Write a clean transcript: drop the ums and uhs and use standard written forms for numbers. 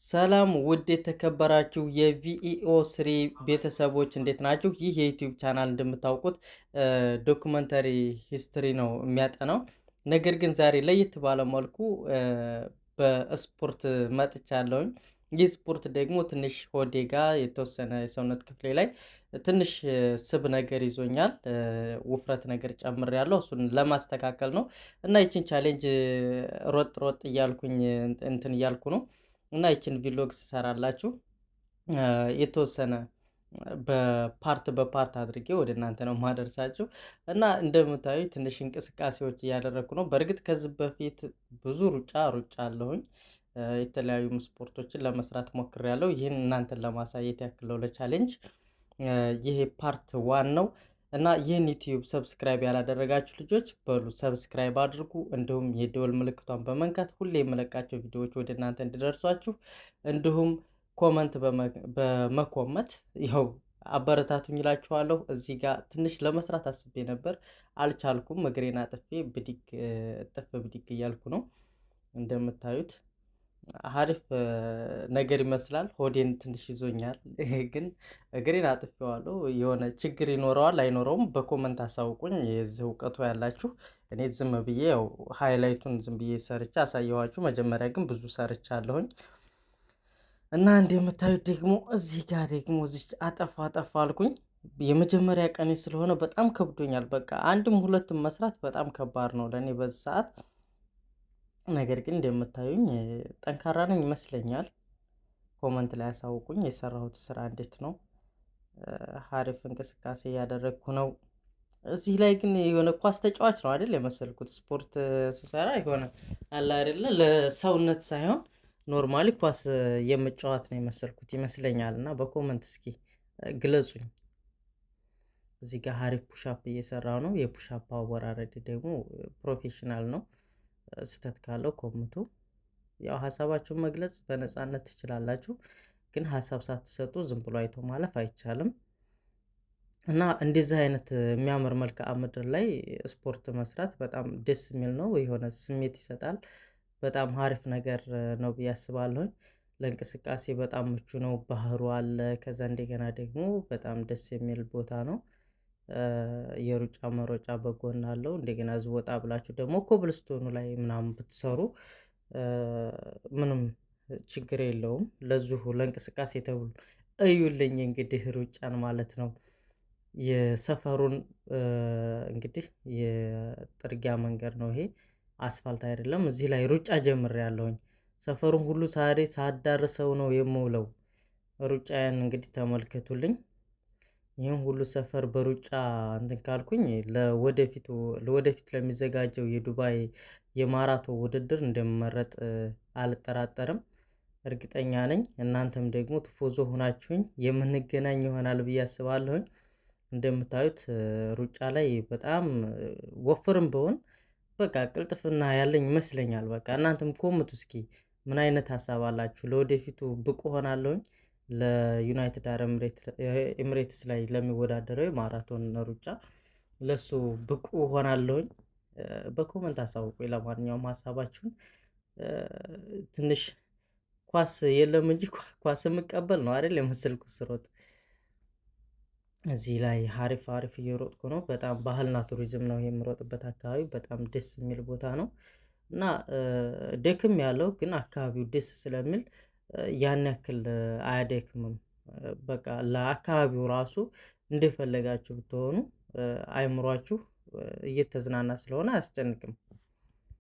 ሰላም ውድ የተከበራችሁ የ VEO 3 ቤተሰቦች፣ እንዴት ናችሁ? ይህ የ YouTube channel እንደምታውቁት documentary history ነው የሚያጠናው። ነገር ግን ዛሬ ለየት ባለ መልኩ በስፖርት መጥቻለሁኝ። ይህ ስፖርት ደግሞ ትንሽ ሆዴ ጋ የተወሰነ የሰውነት ክፍሌ ላይ ትንሽ ስብ ነገር ይዞኛል፣ ውፍረት ነገር ጨምሬያለሁ። እሱን ለማስተካከል ነው እና ይችን challenge ሮጥ ሮጥ እያልኩኝ እንትን እያልኩ ነው እና ይችን vlog ስሰራላችሁ የተወሰነ በ part በ part አድርጌ ወደ እናንተ ነው ማደርሳችሁ። እና እንደምታዩ ትንሽ እንቅስቃሴዎች እያደረግኩ ነው። በእርግጥ ከዚህ በፊት ብዙ ሩጫ ሩጫ አለሁኝ፣ የተለያዩ ስፖርቶችን ለመስራት ሞክሬያለሁ። ይህን እናንተን ለማሳየት ያክለው ለ challenge ይሄ part 1 ነው። እና ይህን YouTube subscribe ያላደረጋችሁ ልጆች በሉ subscribe አድርጉ። እንዲሁም የደወል ምልክቷን በመንካት ሁሌ የምለቃቸው ቪዲዮዎች ወደ እናንተ እንዲደርሷችሁ እንዲሁም comment በመኮመት ያው አበረታቱኝ እላችኋለሁ። እዚህ ጋር ትንሽ ለመስራት አስቤ ነበር፣ አልቻልኩም። እግሬን አጥፌ ብድግ እጥፍ ብድግ እያልኩ ነው። እንደምታዩት አሪፍ ነገር ይመስላል። ሆዴን ትንሽ ይዞኛል፣ ግን እግሬን አጥፌዋለሁ። የሆነ ችግር ይኖረዋል አይኖረውም፣ በ comment አሳውቁኝ፣ የዚህ እውቀቱ ያላችሁ። እኔ ዝም ብዬ ያው highlight ኡን ዝም ብዬ ሰርቻ አሳየኋችሁ። መጀመሪያ ግን ብዙ ሰርቻለሁኝ። እና እንደምታዩት ደግሞ እዚህ ጋር ደግሞ እዚህ አጠፋ አጠፋ አልኩኝ። የመጀመሪያ ቀኔ ስለሆነ በጣም ከብዶኛል። በቃ አንድም ሁለትም መስራት በጣም ከባድ ነው ለእኔ በዚህ ሰዓት። ነገር ግን እንደምታዩኝ ጠንካራ ነኝ ይመስለኛል። Comment ላይ ያሳውቁኝ የሰራሁት ስራ እንዴት ነው። ሀሪፍ እንቅስቃሴ እያደረግኩ ነው። እዚህ ላይ ግን የሆነ ኳስ ተጫዋች ነው አይደል የመሰልኩት። ስፖርት ስሰራ የሆነ አለ አይደለ ለሰውነት ሳይሆን normally ኳስ የምጫወት ነው የመሰልኩት ይመስለኛል። እና በ comment እስኪ ግለጹኝ። እዚህ ጋር ሀሪፍ push-up እየሰራው ነው። የ push-up አወራረድ ደግሞ professional ነው። ስህተት ካለው ኮምቱ። ያው ሀሳባችሁን መግለጽ በነፃነት ትችላላችሁ፣ ግን ሀሳብ ሳትሰጡ ዝም ብሎ አይቶ ማለፍ አይቻልም። እና እንደዚህ አይነት የሚያምር መልክዓ ምድር ላይ ስፖርት መስራት በጣም ደስ የሚል ነው። የሆነ ስሜት ይሰጣል። በጣም አሪፍ ነገር ነው ብዬ አስባለሁኝ። ለእንቅስቃሴ በጣም ምቹ ነው። ባህሩ አለ። ከዛ እንደገና ደግሞ በጣም ደስ የሚል ቦታ ነው። የሩጫ መሮጫ በጎን አለው። እንደገና እዚህ ወጣ ብላችሁ ደግሞ ኮብልስቶኑ ላይ ምናምን ብትሰሩ ምንም ችግር የለውም። ለዚሁ ለእንቅስቃሴ ተብሎ እዩልኝ እንግዲህ ሩጫን ማለት ነው። የሰፈሩን እንግዲህ የጥርጊያ መንገድ ነው ይሄ፣ አስፋልት አይደለም። እዚህ ላይ ሩጫ ጀምሬያለሁኝ። ሰፈሩን ሁሉ ሳሬ ሳዳርሰው ነው የምውለው። ሩጫዬን እንግዲህ ተመልከቱልኝ። ይህን ሁሉ ሰፈር በሩጫ እንትን ካልኩኝ ለወደፊት ለሚዘጋጀው የዱባይ የማራቶን ውድድር እንደምመረጥ አልጠራጠርም፣ እርግጠኛ ነኝ። እናንተም ደግሞ ቲፎዞ ሆናችሁኝ የምንገናኝ ይሆናል ብዬ አስባለሁኝ። እንደምታዩት ሩጫ ላይ በጣም ወፍርም ብሆን በቃ ቅልጥፍና ያለኝ ይመስለኛል። በቃ እናንተም ኮምቱ እስኪ፣ ምን አይነት ሀሳብ አላችሁ? ለወደፊቱ ብቁ ሆናለሁኝ ለዩናይትድ አረብ ኤሚሬትስ ላይ ለሚወዳደረው የማራቶን ሩጫ ለሱ ብቁ ሆናለሁኝ? በ comment አሳውቁኝ። ለማንኛውም ሀሳባችሁን። ትንሽ ኳስ የለም እንጂ ኳስ የምቀበል ነው አይደል የመሰልኩት ስሮጥ። እዚህ ላይ ሀሪፍ ሀሪፍ እየሮጥኩ ነው። በጣም ባህልና ቱሪዝም ነው የምሮጥበት አካባቢ፣ በጣም ደስ የሚል ቦታ ነው። እና ደክም ያለው ግን አካባቢው ደስ ስለሚል ያን ያክል አያደክምም። በቃ ለአካባቢው ራሱ እንደፈለጋችሁ ብትሆኑ አይምሯችሁ እየተዝናና ስለሆነ አያስጨንቅም።